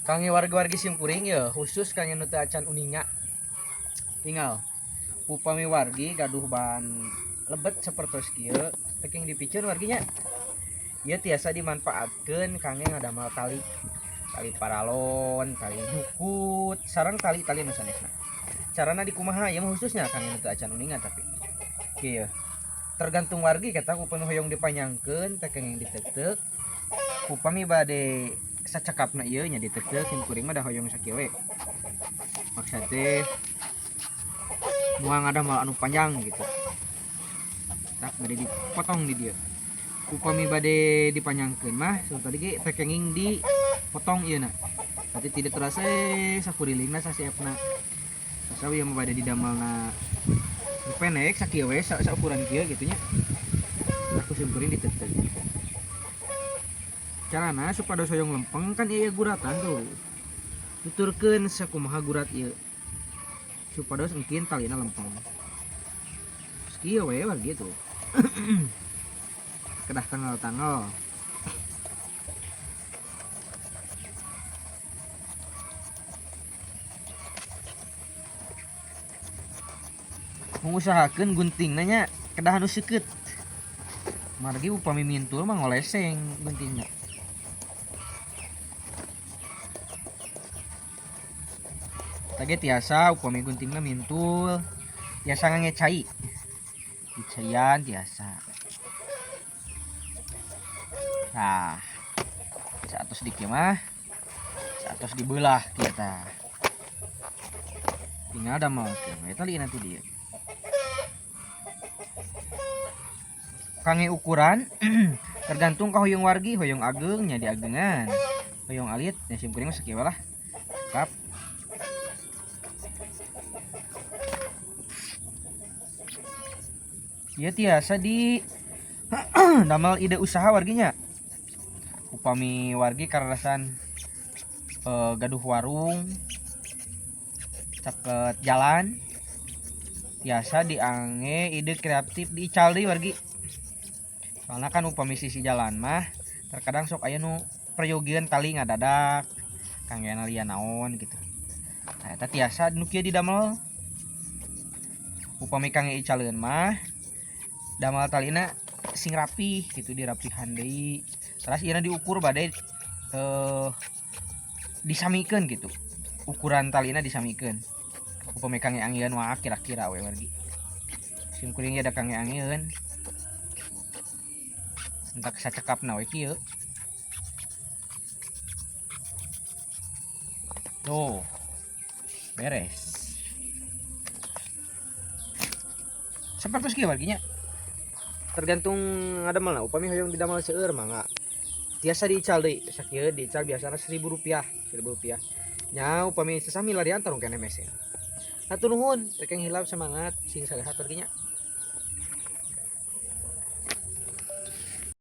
Kangge warga-wargi simkuring ya, khusus kangge nu teu acan uninga. Tinggal upami wargi gaduh bahan lebet sapertos kieu, teu dipiceun warginya. Ieu tiasa dimanfaatkeun kangge ngadamel tali. Tali paralon, tali jukut, sareng tali-tali nu sanesna. Carana dikumaha ieu mah khususnya kangge nu teu acan uninga tapi. Kieu. Tergantung wargi kata upami hoyong dipanjangkeun teh kenging diteukteuk. Upami bade sacekapna ieu nya diteukteuk, sim kuring mah da hoyong sakieu we. Maksud teh moal ngadamel anu panjang gitu. Tak bade dipotong di dieu. Upami bade dipanjangkeun mah saur tadi ge teh kenging dipotong ieu na. Berarti tidak terasa sakurilingna sasiepna. Sasa ieu mah bade didamelna pendek sakieu we saukuran kieu gitu nya. Aku sim kuring diteukteuk. Carana supados hoyong lempeng kan ieu guratan tuh. Tuturkeun sakumaha gurat ieu. Supados engkin talina lempeng. Kieu we wargi tuh. Kedah tanggal-tanggal. Mengusahakeun guntingna nya kedah anu seukeut. Margi upami mintul mah ngoleseng guntingna. Tage tiasa upami guntingna mintul tiasa ngange cai. Dicaian tiasa. Nah, saatos dikieu mah saatos dibelah kieu tah. Tinggal damelkeun we tali nanti dieu. Kangge ukuran tergantung ka hoyong wargi, hoyong ageng nya diagengan. Hoyong alit nya sim kuring mah sakieu lah. Cekap. Ieu tiasa di damel ide usaha warginya. Upami wargi karasan gaduh warung caket jalan tiasa diange ide kreatif diical deui wargi. Soalna kan upami sisi jalan mah terkadang sok aya nu peryogian tali ngadadak kangge lian naon gitu. Nah eta tiasa nu kieu didamel. Upami kangge icaleun mah damel talina sing rapih gitu, dirapihan deui. Terus ieu diukur bade disamikeun gitu. Ukuran talina disamikeun. Upami kangge angieun mah kira-kira we wargi. Sim kuring ge da kangge angieun. Entak sacekapna we kieu. Tuh. Beres. Sapertos kieu warginya. Tergantung ngadamelna, upami hoyong didamel seueur mangga. Tiasa diical deui, sakieu diical biasana 1000 rupiah, 1000 rupiah. Nya upami sesami larian tarung keneh meser. Hatur nuhun, teu hilap semangat, sing sarehat warginya.